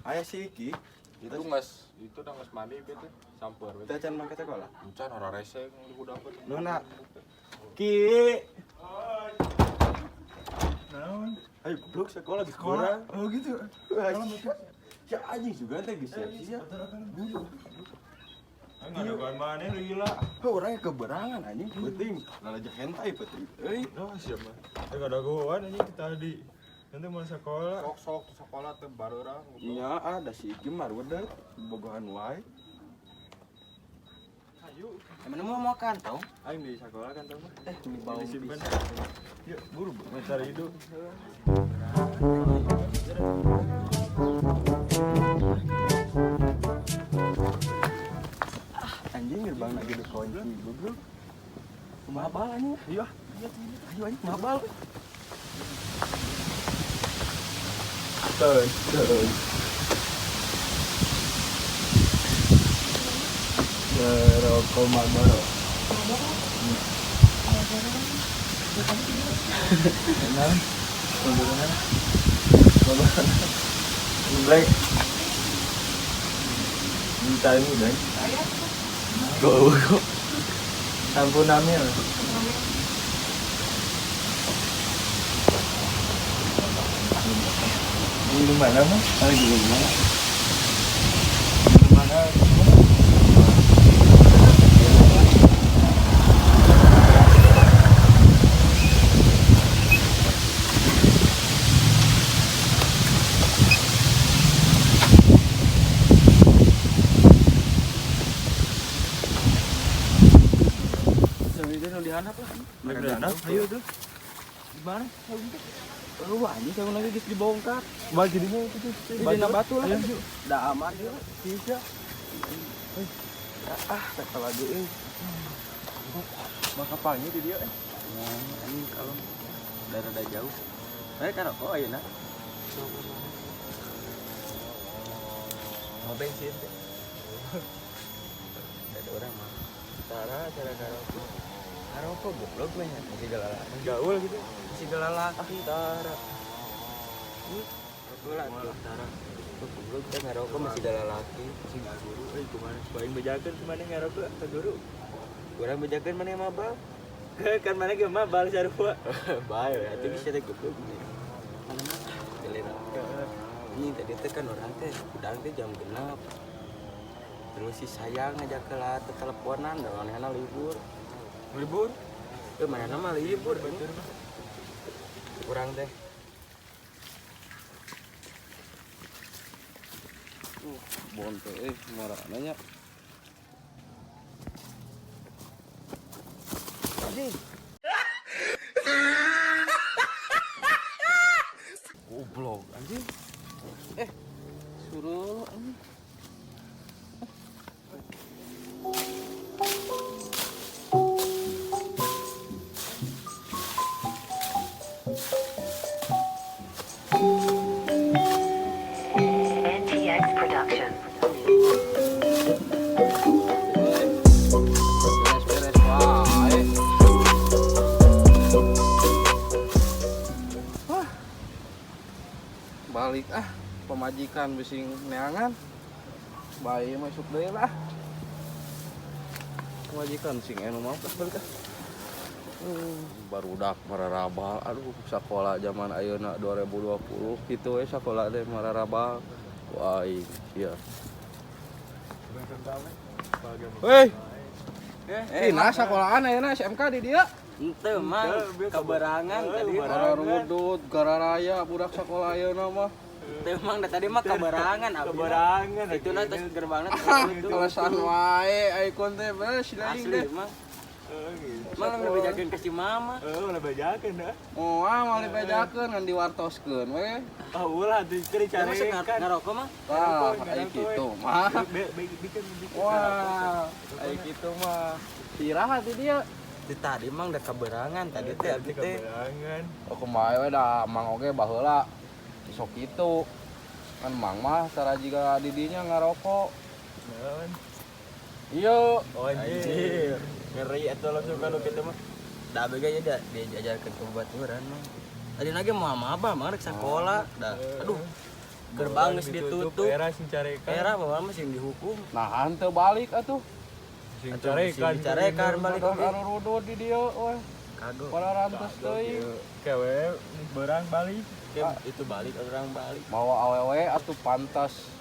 Aya si Iki. Itu nges, itu udah nges mandi bete, samper bete. Teu acan mangkat sekolah. Encan ora rese ngudapkeun. Nona. Ki. Naon? Ayo goblok sekolah geus Sekolah. kurang. Oh gitu. Wah, ya anjing juga teh geus siap siap. Enggak ada mana lu gila. Oh, orangnya keberangan anjing penting. Lalaja hentai penting. Euy. Oh, siap mah. Eh ada goan anjing tadi. Nanti mau sekolah. Sok-sok tuh sekolah teh bareurang. Nya ada si Iki mah rudet bogohan wae. Ayo. Emang mau makan tau? Aing di sekolah kan tau mah. Eh, ini bau Disimpan. pisan. Yuk, buru mencari hidup. Anjing gerbang lagi dikunci goblok. Kumaha bal anjing? Iya. Ayo anjing kumaha bal. Tuh, tuh. Rokok Marlboro. Kenal? Marlboro. Marlboro. Black. Minta ini deh. Go go. Sampun amil. Di mana mah? Ayo di mana? Di mana? Sampai itu dihandap lah. Di mana? Ayo tuh. Di mana? Lu anjing sama lagi geus dibongkar. Bal jadinya itu tuh. Di dina batu lah. Ayo, yuk. Da aman ieu. Bisa. Ah, sekolah lagi euy. Maka panggil di dia. Nah, anjing kalau udah rada jauh. Eh, kan rokok ayeuna. Mau bensin teh. Ada orang mah. Cara cara karaoke. Ngarokok goblok mah ya. Masih galalaki. Gaul gitu. Masih galalaki tara. Rokok lah tuh tara. Goblok teh ngarokok masih galalaki. Sing guru euy kumaha? Paling bejakeun kumaha ngarokok ke guru. Urang bejakeun maneh mabal. Kan mana ge mah bal sarua. Bae we atuh geus teh goblok nih. Giliran. Ini tadi teh kan orang teh udang teh jam genap. Terus si sayang ngajak ke lah teh teleponan da manehna libur. Libur. Eh manehna mah libur bener. Urang teh. Bonte euy marana nya. Anjing. Goblok anjing. Eh, suruh anjing. NTX Production. Beres-beres wae. Wah. Balik ah, pemajikan bising neangan. Bae masuk deui lah. Pemajikan sing anu mau balik ah. Barudak mararabal, aduh sekolah zaman ayeuna 2020 kitu we sakola teh mararabal. Wah, iya. Hei, Eh, nah sekolahan ayeuna SMK di dieu. Ente mang keberangan tadi. Gararudut, gararaya budak sekolah ayeuna mah. Ente mang da tadi mah keberangan abi. Keberangan. Itu na tos gerbangna Alasan wae aikon teh beres lain Asli deh. mah. Oh gitu. Mang bejakeun ke si mama. Oh, ulah bejakeun dah. Moal moal dibejakeun ngan diwartoskeun we. Oh, ulah tuh keur Ya masa dicarekan. ngarokok mah? Tah, ai kitu mah. Bikin bikin. Wah, ai kitu mah. Sirah di dia. Di tadi mang da keberangan tadi teh abi teh. Keberangan. Oh kumaha we da mang oge baheula. Sok kitu. Kan mang mah tara jiga didinya ngarokok. Naon? Iya. Oh, anjir. Ngeri atuh langsung kalau kitu mah. Da abi ge da diajarkeun ke babaturan mah. Tadi lagi mau maba mah rek sakola. Da aduh. Gerbang geus ditutup. Era sing carekan. Era bawa mah sing dihukum. Nah, henteu balik atuh. Sing Atuh, carekan. sing dicarekan balik Balik oge. arurudud di dieu we. Kagok. Pararantos teuing. Kewe berang balik. Itu balik orang balik. Mawa awewe atuh pantas.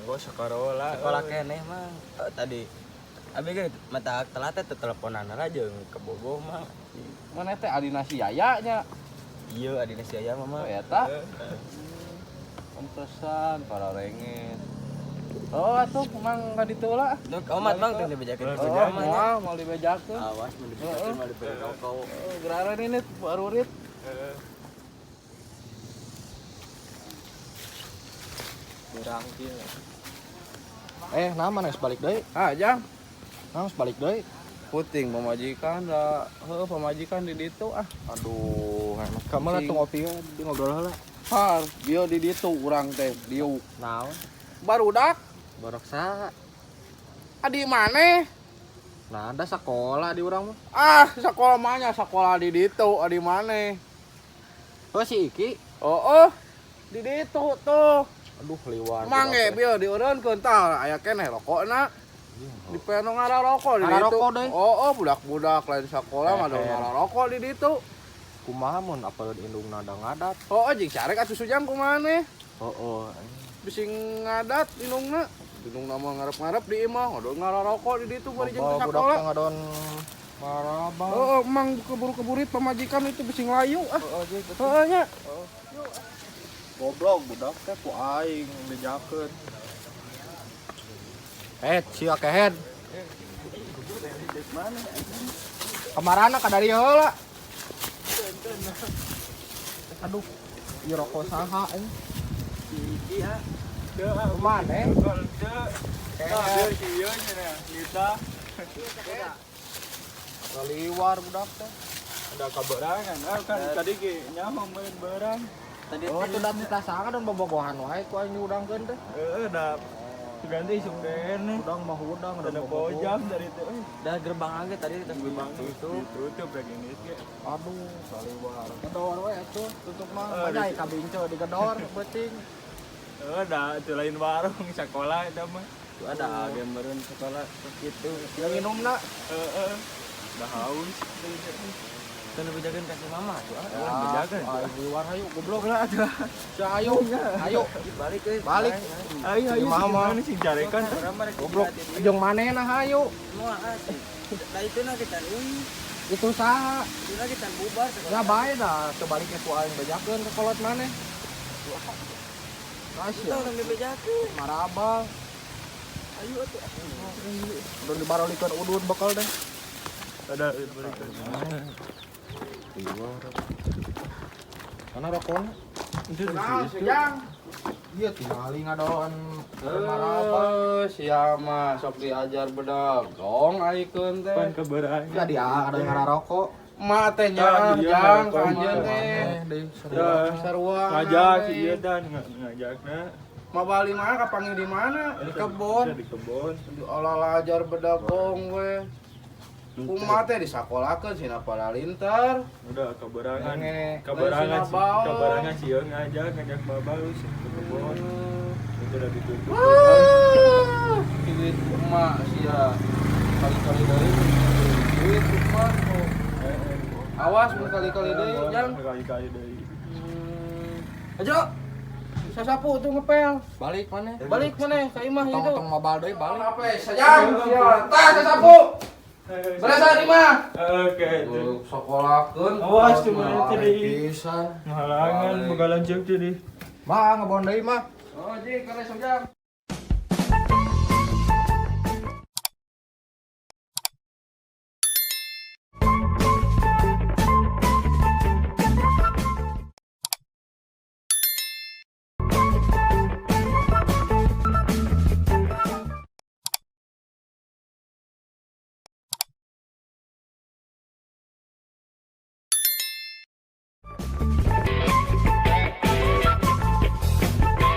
Oh, sekolah. Sekolah keneh mah. Eh, tadi abi ge mata telat teh teleponan lah jeung ke Bogo mah. Mana teh adina si Yaya nya. Iya adina si Yaya mah. Oh eta. Pantesan para rengit. Oh atuh mang ka ditu lah. Dok, omat mang teh dibejakeun ke Oh, mah nya. moal mau dibejakeun. Awas mun dibejakeun mah diberi rokok. Oh, geraran ini barurit. Berang kieu. Eh, nah mana geus balik deui? Ah, jang. Nah, geus balik deui. Puting pamajikan da heuh pamajikan di ditu ah. Aduh, enak. Kamu lah tuh ngopi ya, di ngobrol heula. Har, bieu di ditu urang teh diuk. Naon? Barudak Borok saha? adi maneh? Nah, ada sekolah di urang mah. Ah, sekolah mah nya sekolah di ditu adi maneh. Oh, si Iki. Oh, oh. Di ditu tuh. Aduh, liwar. Mang ge bieu dieureunkeun tah aya keneh rokokna. Di peno ngararokok di ditu. Ngararokok deui. Oh, oh budak-budak lain sekolah mah Eher. ngararokok di ditu. Kumaha mun apal indungna da ngadat. Oh, oh jeung carek atuh sujang kumaha maneh? Oh, oh. Bisi ngadat indungna. Indungna mah ngarep-ngarep di imah, ngadon ngararokok di ditu bari jeung Loba ke budak sakola. teh ngadon marabal. Oh, oh, mang keburu-keburit pamajikan itu bisi ngelayu ah. Oh, Heeh nya. Goblok budak teh ku aing bejakeun. Eh, sia kehed. Kamarana ka dari heula. Aduh, ieu rokok saha aing? Iya. Kumaha eh? Teu. Si ieu nya Nita. Kaliwar budak teh. Ada kaberangan. Ah, kan tadi ge nyaho main berang. Tadi Oh, tuh da minta saha dan bobogohan wae ku aing diudangkeun teh. Heeh, da ganti isuk kene. Udang mah udang, Ada pojam dari itu. dah gerbang aja tadi gerbang tutup. Ditutup lagi ini ge. Aduh, kaliwar. Gedor we atuh, tutup mah. Eh, Bajai kabinco digedor beuting. Heeh, da itu lain warung sekolah eta mah. Tuh ada gambaran sekolah gitu. Yang minumna Heeh. Dah haus. Kan dibejakeun ka si mama tuh ah. Ya, bejakeun. aing liwar hayu goblok lah atuh. Sia ayo, ayo Balik euy. balik. Ayo ayo Mama. sing carekan. Goblok. Jeung manehna hayu. Semua ah sih. Nah itu nah kita euy. Itu saha? Itu nah kita bubar sekolah. Ya bae dah, sebaliknya ku aing bejakeun ke kolot maneh. Itu Kasih orang dibejakeun. marabal. Ayo atuh. Udah dibarolikeun udud bekal deh. Ada berikan. Liwar. Mana rokokna? Itu Nah, sujang. Iya tingali ngadon marabal. Eh, sia mah sok diajar bedegong aikeun teh. Pan keberangan. Ya dia ada yang ngararokok. Emak teh nya Tah, iya, jang ngarokok ka anjeun mah. teh. Deui Ya, Sarua. ngajak si ieu dan ngajakna. Ma bali mah kapanggih di mana? Di kebon. Di kebon. Di olah ajar bedegong we. Kumaha teh disakolakeun sina palalintar. Udah keberangan. Nenge. Keberangan Lain sina bawa. keberangan si ieu ngajak ngajak babalus ke kebon. Itu udah ditutup. Wah, duit emak sia. Kali-kali deui duit emak. Awas mun kali-kali deui jang. Kali-kali deui. Ajo. Sasapu tuh ngepel. Balik maneh. Balik maneh ka imah itu. Tong-tong mabal deui balik. Apa sajang sia. Tah sasapu. Berasa di mah. Oke, itu. Sekolakeun. Awas cuma itu di Pisan. halangan bakalan cek jadi. Mah ngebon deui mah. Oh, ji kare sajang.